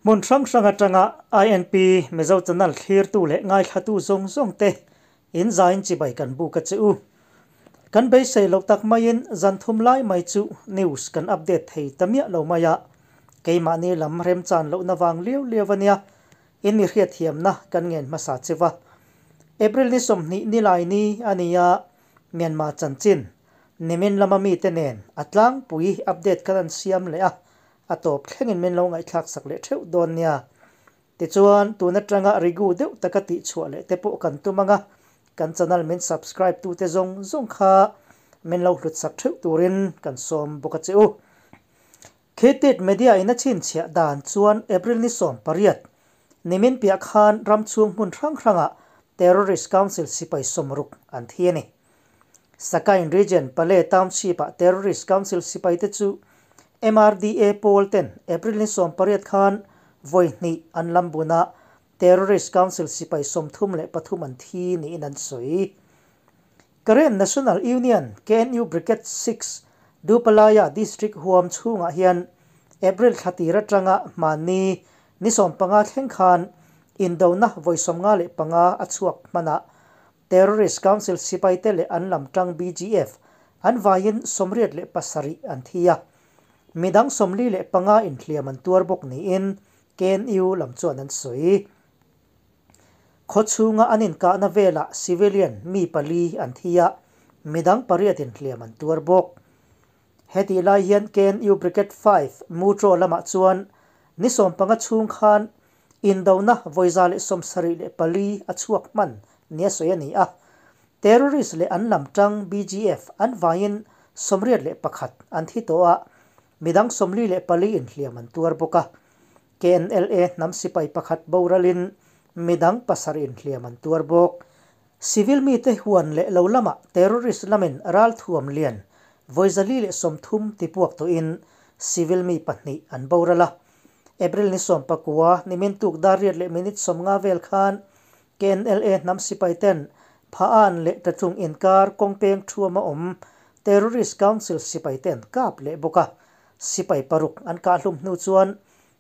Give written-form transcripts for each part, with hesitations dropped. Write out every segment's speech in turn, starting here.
Hmun hrang hrang atanga INP Mizo Channel thlirtu leh ngaithlatu zawng zawng te in zain chibai kan buk a che u. Kan beisei loh tak maiin zan thum lai mai chu news kan update thei ta miah lo mai a, keimahni lam remchan lohna vang liau liau a nia, in mi hriatthiamna kan ngen hmasa cheu a. April ni 20 nilai ni a ni a, Myanmar chanchin nimin lama mite nen a tlangpui update kan an siam leh a, a tawp thlengin min lo ngaihthlak sak leh theuh dawn nia. Tichuan, tun atanga rigu deuh taka tihchhuah leh te pawh kan tum ang a, kan channel min subscribe tute zawng zawng kha min lo hlut sak theuh turin kan sawm bawk a che u. Khitit Media in a chhinchhiah dan chuan April ni 18, nimin piah khan ram chhung hmun hrang hrangah Terrorist Council sipai 60 an thi a ni. Sakain Region Pale Township-ah Terrorist Council sipaite chu MRDA pawl ten April ni 18 khan vawi hnih an lam bun a, Terrorist Council sipai 33 an thi niin an sawi. Karen National Union, KNU Brigade 6, Dupalaya District huam chhungah hian April thla tir atanga hmanni ni 15 thleng khan indona vawi 55 a chhuak hman a, Terrorist Council sipaite leh an lam tang BGF an vaiin 87 an thi a, midang 45 inhliam an tuar bawk niin KNU lam chuan an sawi. Khawchhunga an inkahna velah civilian mi pali an thi a, midang pariat inhliam an tuar bawk. Heti lai hian KNU Brigade 5 Mutro lamah chuan ni 15 chhung khan indona vawi 174 a chhuak hman nia sawi a ni a. Terrorist leh an lam tang BGF an vaiin 81 an thi tawh a, midang 44 inhliam an tuar bawk a. KNLA hnam sipai pakhat boralin midang 7 inhliam an tuar bawk. Civil mi te huan leh lo lama terrorist lamin ral thuam lian vawi 130 tipuak tawhin civil mi 2 an borala. April ni 19 nimin tuk dar riat leh minute 50 vel khan KNLA hnam sipai ten phaan leh tatung inkar kawngpeng thuama awm Terrorist Council sipai ten kap leh bawk a. Sipai 6 an kah hlum hnu chuan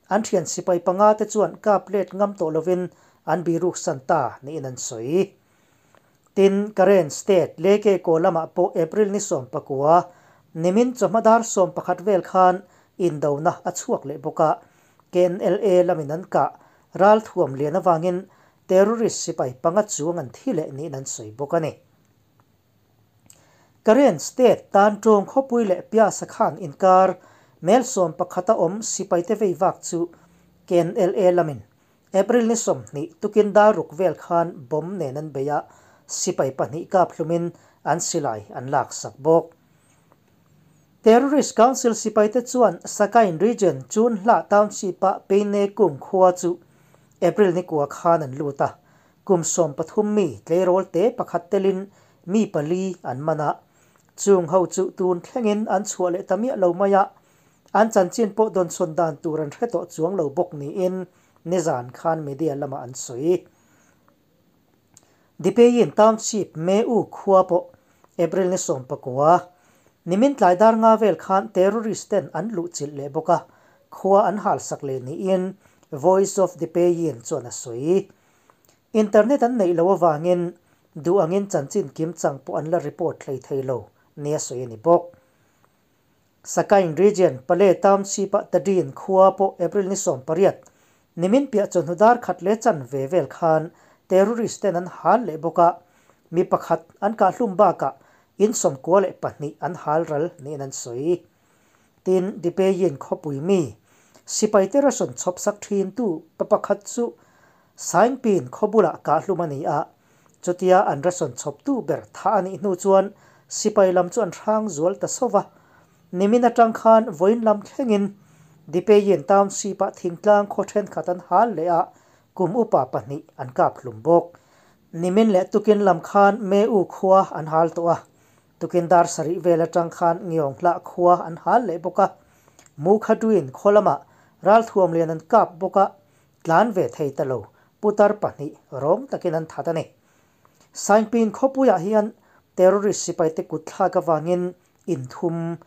an thian sipai 5 te chuan kap let ngam tawh lovin an biruk santa niin an sawi. Tin Karen State leke ko lama pawh April ni 19 nimin chawhma dar 11 vel khan indona a chhuak leh bawk a. KNLA lamin an kah ral thuam lian awangin terrorist sipai 5 chuang an thi leh niin an sawi bawk a ni. Karen State tan tawng khawpui leh Piasa khan inkar mel 11 a awm sipai te vei vak chu KNLA lamin April ni 20 tukin dar ruk vel khan bom nen an bei a, sipai 2 kap hlumin an silai an lak sak bawk. Terrorist Council sipai te chuan Sakain Region chun hla township a Peine kum khua chu April ni kua khan an lut a. Kum 13 mi tleirawl te pakhat telin mi 4 an man a. Chung ho chu tun thlengin an chhuah leh ta miah lo mai a. An chanchin pawh dawn sawn dan tur an hre tawh chuang lo bawk niin nizan khan media lama an sawi. Dipeyin Township Me U khua pawh April ni 19 nimin tlai dar nga vel khan terrorist ten an luh chilh leh bawk a. Khua an hal sak leh niin Voice of Dipeyin chuan a sawi. Internet an neih lo awangin duh angin chanchin kim chang pawh an la report thlei thei lo nia sawi a ni bawk. Sakain Region Pale Township a Tadin khua pawh April ni 18 nimin piah chawhnu dar khat leh chan ve vel khan terrorist ten an hal leh bawk a. Mi pakhat an kah hlum bakah in 92 an hal ral niin an sawi. Tin Dipeyin khawpui mi sipai te rason chhawp sak thin tu pa pakhat chu Saingpin khawbula kah hlum a ni a. Chutia an rason chhawp tu ber tha a nih hnu chuan sipai lam chu an hrang zual ta sova. Nimin atang khan vawiin lam thlengin Dipeyin Township a thingtlang khaw thenkhat an hal leh a, kum upa 2 an kap hlum bawk. Nimin leh tukin lam khan Me U khua an hal tawh a. Tukin dar 7 vel atang khan ngiong hla khua an hal leh bawk a. Mu khaduin khawlama ral thuam lian an kap bawk a, tlan ve thei ta lo putar 2 rawng takin an that a ni. Saingpin khawpuiah hian terrorist sipai te kut thlak awangin in thum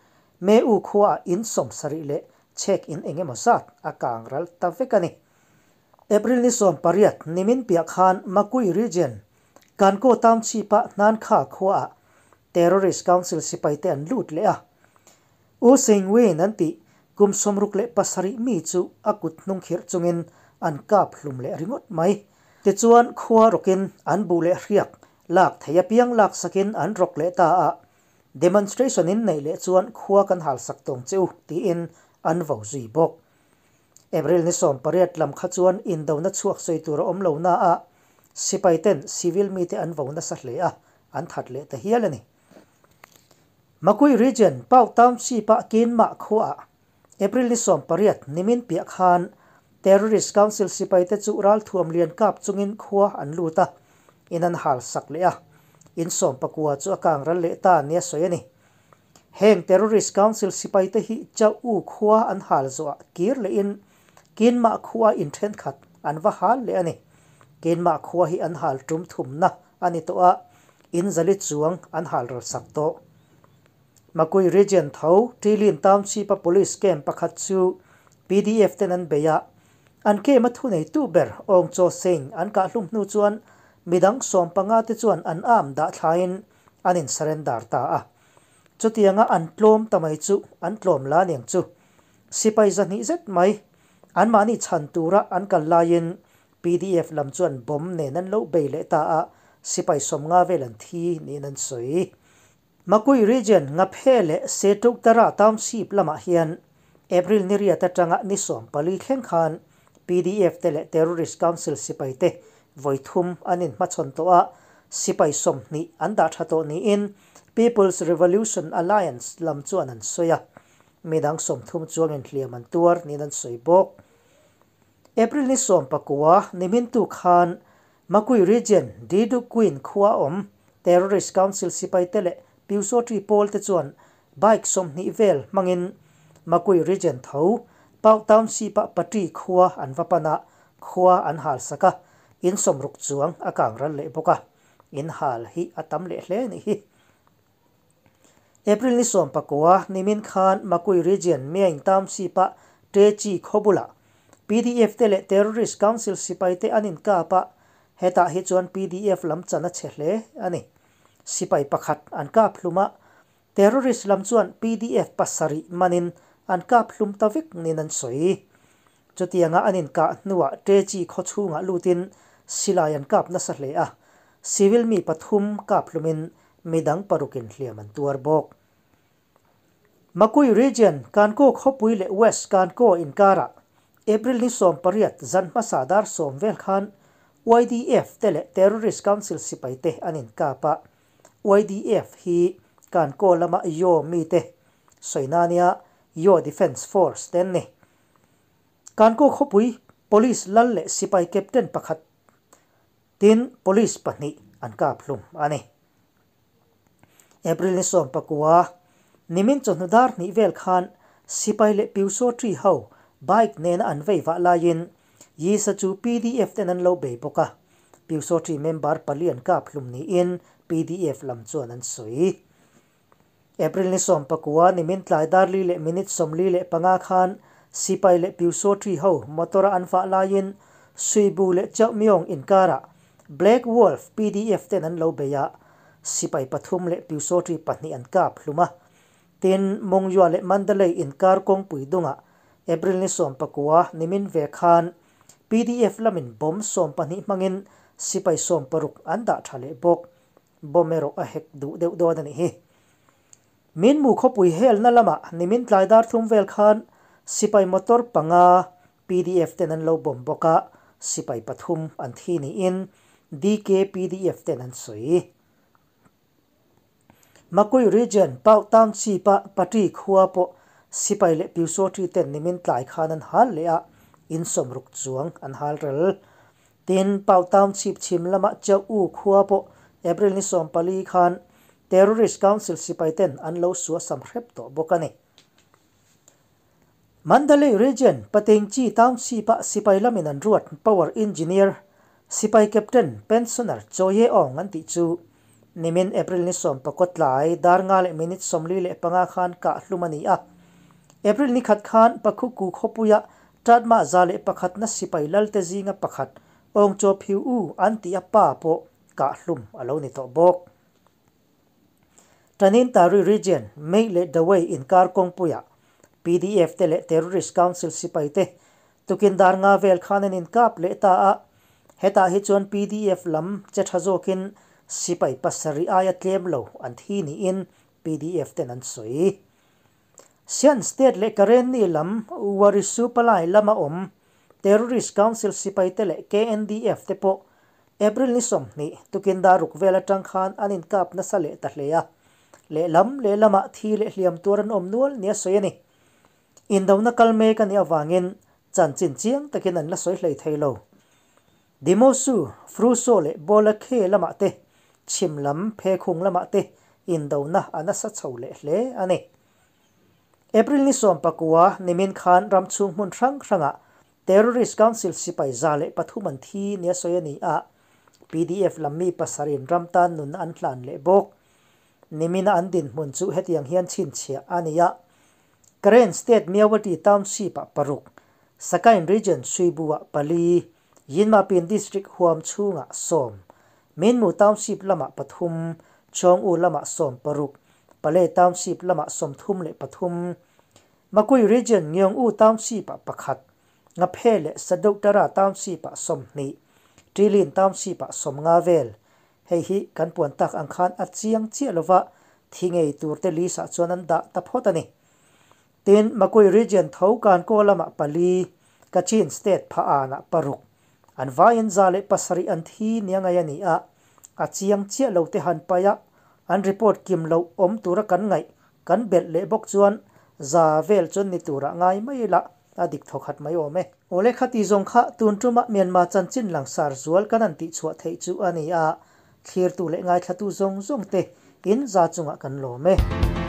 Me U khua in 70 leh chek in engemaw zat a kang ral ta vek a ni. April ni 18 nimin piah khan Makui Region, Kankaw Township-a Hnankha khuaah Terrorist Council sipaite an lut leh a. U Sein Win an tih kum 67 mi chu a kut hnung khirh chungin an kap hlum leh ringawt mai. Tichuan khua rawkin an buh leh hriak lak thei apiang laksakin an rawk leh ta a, Demonstration in neih leh chuan khua kan halsak tawng che u tiin an vo zui bawk. April ni 18 lam kha chuan indona chhuak sawi tur a awm lo na a, sipai ten civil mite an vo nasa hle a, an that leh ta hial a ni. Makui Region, Pau Township-a Kinmah khuaah April ni 18 nimin piah khan Terrorist Council sipaite chu ralthuam lian kap chungin khua an lut a, in an halsak leh a, in 19 chu a kang ral leh ta nia sawi a ni. Heng Terrorist Council sipaite hi Chau U khua an hal zawhah kir lehin Kinmah khua in thenkhat an va hal leh a ni. Kinmah khua hi an hal tum thumna a ni tawh a, in zali chuang an hal ral sak tawh. Makui Region tho Ṭilin Township-a Police Camp pakhat chu PDF ten an bei a, an camp-a thuneitu ber Aung Chaw Sein an kahhlum hnu chuan midang 15 te chuan an arm dah thlain an in surrender ta a. Chutianga an tlawm ta mai chu an tlawm la aniang chu. Sipai 200 zet mai anmahni chhan tura an kal laiin PDF lam chuan bomb nen an lo bei leh ta a, sipai 50 vel an thi niin an sawi. Makui Region Ngaphe leh Setuktara Township lamah hian April ni riat atanga ni 14 thleng khan PDF te leh Terrorist Council sipai te vawi thum an inhmachhawn tawh a, sipai 20 an dah tha tawh niin People's Revolution Alliance lam chuan an sawi a, midang 30 chuangin hliam an tuar niin an sawi bawk. April ni 19 nimintu khan Makui Region Didu Queen khua awm Terrorist Council sipai te leh Pyusawṭi pawl te chuan bike 20 vel hmangin Makui Region tho Pau Township-a Pati khua an va pan a, khua an halsak a, in 60 chuang a kang ral leh bawk a, in hal hi a tam leh hle nih hi. April ni 19 nimin khan Makui Region Myaing Township-a Ṭechi khawbulah PDF te leh Terrorist Council sipai te an inkap a, hetah hi chuan PDF lam chan a che hle a ni. Sipai pakhat an kap hlum a, Terrorist lam chuan PDF 7 manin an kap hlum ta vek niin an sawi. Chutianga an inkah hnuah Ṭechi khaw chhungah lutin silai an kap nasa hle a, civil mi 3 kap hlumin midang 6in hliam an tuar bawk. Makui Region Kankaw khawpui leh West Kankaw inkarah April ni 18 zan hmasa dar 10 vel khan YDF te leh Terrorist Council sipai te an inkap a, YDF hi Kankaw lama Yaw mi te sawinania Yaw Defence Force te an ni. Kankaw khawpui Police lal leh sipai captain pakhat tin Police 2 an kap hlum a ni. April ni 19 nimin chawhnu dar 2 vel khan sipai leh Pyusawṭi ho bike nena an vei vah laiin Yisa chu PDF ten an lo bei bawk a, Pyusawṭi member 4 an kap hlum niin PDF lam chuan an sawi. April ni 19 nimin tlai dar 4 leh minute 45 khan sipai leh Pyusawṭi ho motora an vah laiin Suibu leh Chauhmyong inkarah Black Wolf PDF ten an lo bei a, sipai 3 leh Pyusawṭi 2 an kap hlum a. Tin Mongyua leh Mandalay inkar kawngpui dungah April ni 19 nimin ve khan PDF lamin bomb 12 hmangin sipai 60 an dah tha leh bawk. Bomb erawh a hek duh deuh dawn a nih hi. Min mu khawpui helna lamah nimin tlai dar 3 vel khan sipai motor 5 PDF ten an lo bomb bawk a, sipai 3 an thi niin DK PDF ten an sawi. Makui Region Pau Township-a Pati khua pawh sipai leh Pyusawṭi ten nimin tlai khan an hal leh a, in 60 chuang an hal ral. Tin Pau Township chhim lama Chau U khua pawh April ni 14 khan Terrorist Council sipai ten an lo suah sam hrep tawh bawk a ni. Mandalay Region Patengchi Township-a sipai lamin an ruat Power Engineer sipai Captain Pensioner Choye Ong an tih chu nimin April ni 19 tlai dar 5 leh minute 45 khan kah hlum a ni a. April ni khat khan Pakhuku khawpuia Tatma 101 na sipai lalte zinga pakhat Aung Chaw Phyu U an tih a pa pawh kah hlum a lo ni tawh bawk. Tanintari Region, Mei leh Dawei inkar kawngpuiah pdf te leh Terrorist Council sipai te tukin dar nga vel khan an inkap leh ta a, hetah hi chuan pdf lam che tha zawkin sipai pasarih aia tlem lo an thi niin pdf ten an sawi. Shan State leh Karenni lam Warisupalai lama awm Terrorist Council sipai te leh KNDF te pawh April ni 20 tukin dar ruk vel atang khan an inkap nasa leh ta hle a, lehlam lehlamah thi leh hliam tuar an awm nual nia sawi a ni. Indona kal mek a nih avangin chanchin chiang takin an la sawi hlei thei lo. Dimosu, Fruso leh Bawlakhe lamah te, chhim lam phekhung lamah te indona a nasa chho leh hle a ni. April ni 19 nimin khan ram chhung hmun hrang hrangah Terrorist Council sipai 103 an thi nia sawi a ni a, pdf lam mi pasarih ram tan nunna an hlan leh bawk. Nimina an dinhmun chu hetiang hian chhinchhiah a ni a, Karen State Myawaddy Township-ah paruk, Sagaing Region Suibu-ah pali, Yinmapin District huam chhungah sawm, Minmu Township lamah pathum, Chawngu lamah 16, Pale Township lamah 33, Makui Region Ngyong-U Township-ah pakhat, Ngaphe leh Sadohtara Township-ah 20, Ṭilin Township-ah 50 vel. Hei hi kan puan tak ang khan a chiang chiah lova thi ngei turte list-ah chuan an dah ta phawt a ni. Tin, Makui Region tho Kankaw lamah pali, Kachin State Pha-anah paruk, an vaiin 107 an thi nia ngai a ni a, a chiang chiah lo te han paih a, an report kim loh awm tura kan ngaih kan belh leh bawk chuan za vel chuan ni turah ngai mai ila a dik thawkhat mai awm e. Awle khati zawng kha tun tumah Myanmar chanchin langsar zual kan han tihchhuah theih chu a ni a, thlirtu leh ngaithlatu zawng zawng te in za chungah kan lawm e.